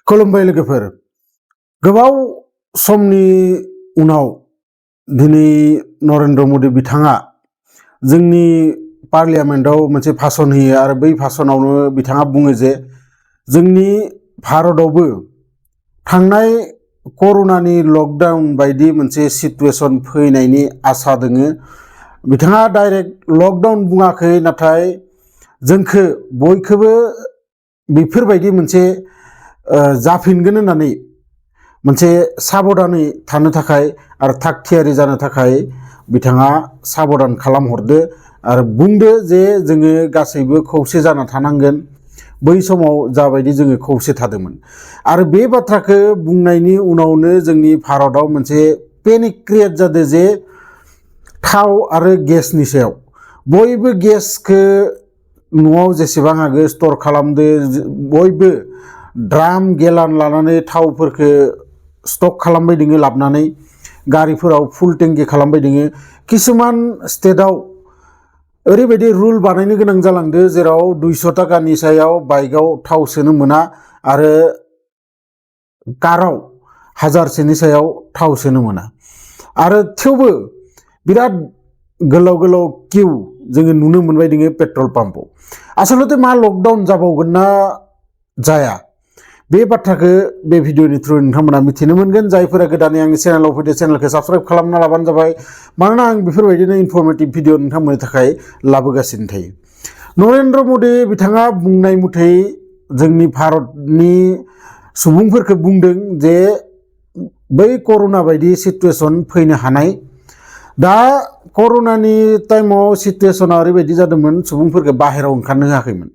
खुलुमबाय लोगोफोर गोबाव समनि उनाव दिनै नरेन्द्र मदि बिथाङा जोंनि पार्लियामेन्टआव मोनसे भाषण होयो आरो बै भाषणावनो बिथाङा बुङो जे जोंनि भारतआवबो थांनाय कर'नानि लकडाउन बायदि मोनसे सिचुएशन फैनायनि आसा दोङो। बिथाङा डाइरेक्ट लकडाउन बुङाखै, नाथाय जोंखो बयखौबो बेफोरबायदि मोनसे जाफिनगोन होननानै मोनसे साबधानै थानो थाखाय आरो थागथियारि जानो थाखाय बिथाङा साबधान खालामहरदो आरो बुंदो जे जोङो गासैबो खौसे जाना थानांगोन बै समाव जाबायदि जोङो खौसे थादोंमोन। आरो बे बाथ्राखौ बुंनायनि उनावनो जोंनि भारतआव मोनसे पेनिक क्रिएट जादों जे थाव आरो गेसनि सायाव बयबो गेसखौ न'आव जेसेबां हागौ स्टर खालामदो, बयबो ड्राम गेलान लानानै थावफोरखौ स्टक खालामबाय दोङो, लाबनानै गारिफोराव फुल टेंकि खालामबाय दोङो। किसुमान स्टेटआव ओरैबायदि रुल बानायनो गोनां जालांदो जेराव 200 टाकानि सायाव बाइकआव थाव सोनो मोना आरो काराव 1000सोनि सायाव थाव सोनो मोना। आरो थेवबो बिराद गोलाव गोलाव किउ जोङो नुनो मोनबाय दोङो पेट्रल पाम्पआव। आसलते मा लकडाउन जाबावगोन ना जाया, बे बाथ्राखौ बे भिडिअनि थ्रु नोंथांमोना मिथिनो मोनगोन। जायफोरा गोदानै आंनि चेनेलाव फैदो चेनेलखौ साबस्क्राइब खालामना लाबानो जाबाय, मानोना आं बेफोरबायदिनो इनफरमेटिभ भिडिअ नोंथांमोननि थाखाय लाबोगासिनो थायो। नरेन्द्र मदि बिथाङा बुंनाय मथै जोंनि भारतनि सुबुंफोरखौ बुंदों जे बै कर'ना बायदि सिचुएशन फैनो हानाय। दा कर'नानि टाइमाव सिचुएशना ओरैबायदि जादोंमोन, सुबुंफोरखौ बाहेरायाव ओंखारनो होआखैमोन।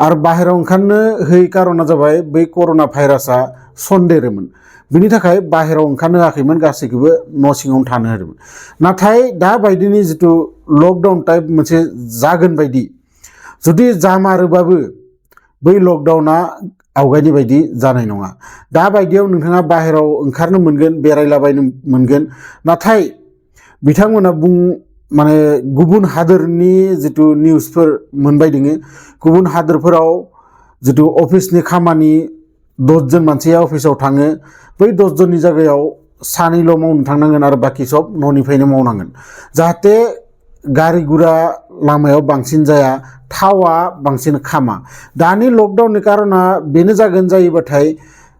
आरो बाहेरायाव ओंखारनो होयै कारना जाबाय बै कर'ना भाइरासआ सन्देरोमोन, बिनि थाखाय बाहेरायाव ओंखारनो होआखैमोन, गासैखौबो न' सिङावनो थानो होदोंमोन। नाथाय दा बायदिनि जिथु लकडाउन टाइप मोनसे जागोन बायदि जुदि जामारोबाबो बै लकडाउना आवगायनि बायदि जानाय नङा। दा बायदियाव नोंथाङा बाहेरायाव ओंखारनो मोनगोन, बेरायलाबायनो मोनगोन। नाथाय बिथांमोना माने गुबुन हादोरनि जिथु निउसफोर मोनबाय दोङो, गुबुन हादोरफोराव जिथु अफिसनि खामानि 10 जन मानसिया अफिसाव थाङो, बै 10 जननि जायगायाव 2ल' मावनो थांनांगोन आरो बाखि सब न'निफ्रायनो मावनांगोन, जाहाथे गारि गुरा लामायाव बांसिन जाया, थावा बांसिन खामा। दानि लकडाउननि कारना बेनो जागोन जायोबाथाय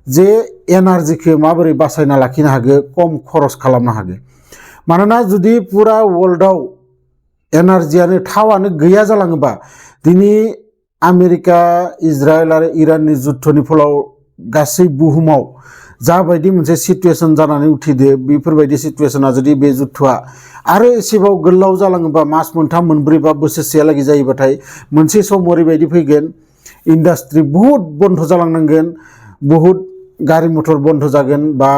जे एनार्जिखौ माबोरै बासायना लाखिनो हागो, खम खरस खालामनो हागो। मानोना जुदि पुरा वर्ल्डआव एनार्जियानो थावानो गैया जालाङोबा, दिनै आमेरिका इजराइल आरो इराननि जुद्धनि फलाव गासै बुहुमाव जाबायदि मोनसे सिचुएशन जानानै उथिदो, बेफोरबायदि सिचुएशना जुदि बे जुद्धआ आरो एसेबाव गोलाव जालाङोबा, मास मोनथाम मोनब्रै बा बोसोरसेहालागै जायोबाथाय मोनसे सम ओरैबायदि फैगोन, इन्डास्ट्रि बुहुद बन्द जालांनांगोन, बुहुद गारि मटर बन्द जागोन, बा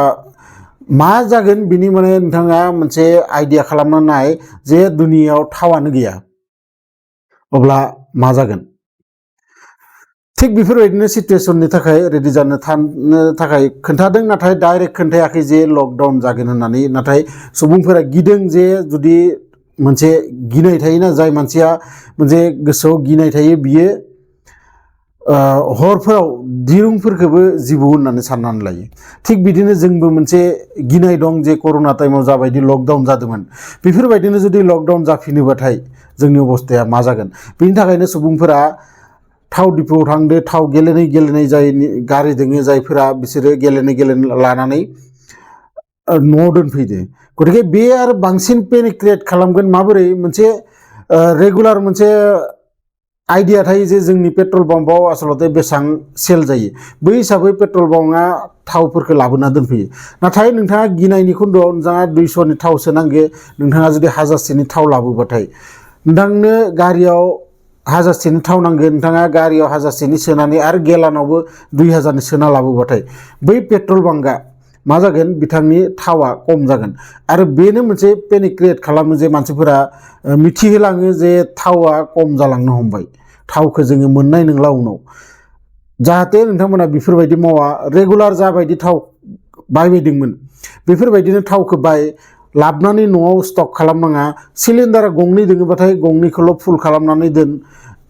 मा जागोन बिनि माने नोंथाङा मोनसे आइडिया खालामना नाय जे दुनियाव थावानो गैया, अब्ला मा जागोन। थिग बेफोरबायदिनो सिचुएशननि थाखाय रेडि जानो थानो थाखाय खोन्थादों, नाथाय डाइरेक्ट खोन्थायाखै जे लकडाउन जागोन होननानै। नाथाय सुबुंफोरा गिदों जे जुदि मोनसे गिनाय थायोना, जाय मानसिया मोनसे गोसोआव गिनाय थायो बियो हरफोराव दिरुंफोरखौबो जिबौ होननानै साननानै लायो। थिग बिदिनो जोंबो मोनसे गिनाय दं जे कर'ना टाइमाव जाबायदि लकडाउन जादोंमोन, बेफोरबायदिनो जुदि लकडाउन जाफिनोबाथाय जोंनि अबस्थाया मा जागोन। बिनि थाखायनो सुबुंफोरा थाव डिपुआव थांदो, थाव गेलेनै जाय गारि दोङो जायफोरा, बिसोरो गेलेनै लानानै न'आव दोनफैदो। गतिके बे आरो बांसिन पेनिक क्रिएट खालामगोन। माबोरै मोनसे रेगुलार मोनसे आइडिया थायो जे जोंनि पेट्रल पाम्पआव आसलते बेसेबां सेल जायो, बै हिसाबै पेट्रल पाम्पआ थावफोरखौ लाबोना दोनफैयो। नाथाय नोंथाङा गिनायनि खुन्द'आव नोंथाङा 200नि थाव सोनांगो, नोंथाङा जुदि 1000सोनि थाव लाबोबाथाय नोंथांनो गारियाव 1000सोनि थाव नांगोन, नोंथाङा गारियाव 1000सोनि सोनानै आरो गेलानावबो 2000नि सोना लाबोबाथाय बै पेट्रल पाम्पआ मा जागोन, बिथांनि थावा खम जागोन। आरो बेनो मोनसे पेनिक क्रिएट खालामो जे मानसिफोरा मिथिहोलाङो जे थावा खम जालांनो हमबाय, थावखौ जोङो मोननाय नंला उनाव। जाहाथे नोंथांमोना बेफोरबायदि मावा, रेगुलार जाबायदि थाव बायबायदोंमोन बेफोरबायदिनो थावखौ बाय, लाबनानै न'आव स्टक खालामनाङा। सिलिन्डारा 2 दोङोबाथाय 2खौल' फुल खालामनानै दोन।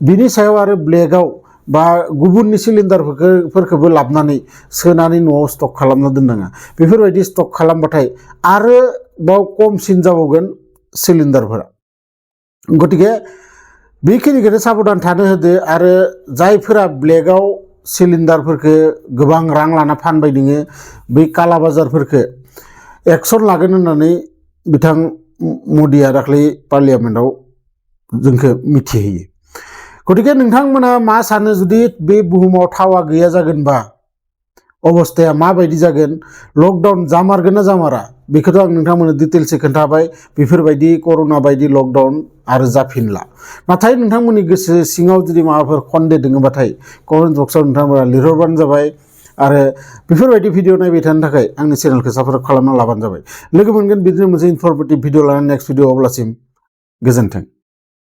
बिनि सायाव आरो ब्लेकआव बा गुबुननि सिलिन्डारफोरखौबो लाबनानै सोनानै न'आव स्टक खालामना दोननाङा बेफोरबायदि स्टक खालामबाथाय आरो बाव खमसिन जाबावगोन सिलिन्डारफोरा गतिके बेखिनिखौनो साबधान थानो होदो आरो जायफोरा ब्लेकआव सिलिन्डारफोरखौ गोबां रां लाना फानबाय दोङो बै काला बाजारफोरखौ एक्सन लागोन होननानै बिथां मदिया दाख्लै पार्लियामेन्टआव जोंखौ मिथिहोयो गतिके नोंथांमोना मा सानो जुदि बे बुहुमाव थावा गैया जागोनबा अबस्थाया माबायदि जागोन लकडाउन जामारगोन ना जामारा बेखौथ' आं नोंथांमोननो डिटेल्सै खोन्थाबाय बेफोरबायदि कर'ना बायदि लकडाउन आरो जाफिनला नाथाय नोंथांमोननि गोसो सिङाव जुदि माबाफोर खन्दे दोङोबाथाय कमेन्ट बक्सआव नोंथांमोना लिरहरबानो जाबाय आरो बेफोरबायदि भिडिअ नायबाय थानो थाखाय आंनि चेनेलखौ साबस्क्राइब खालामना लाबानो जाबाय लोगो मोनगोन बिदिनो मोनसे इनफरमेटिभ भिडिअ लानानै नेक्स्ट भिडिअ अब्लासिम गोजोन्थों।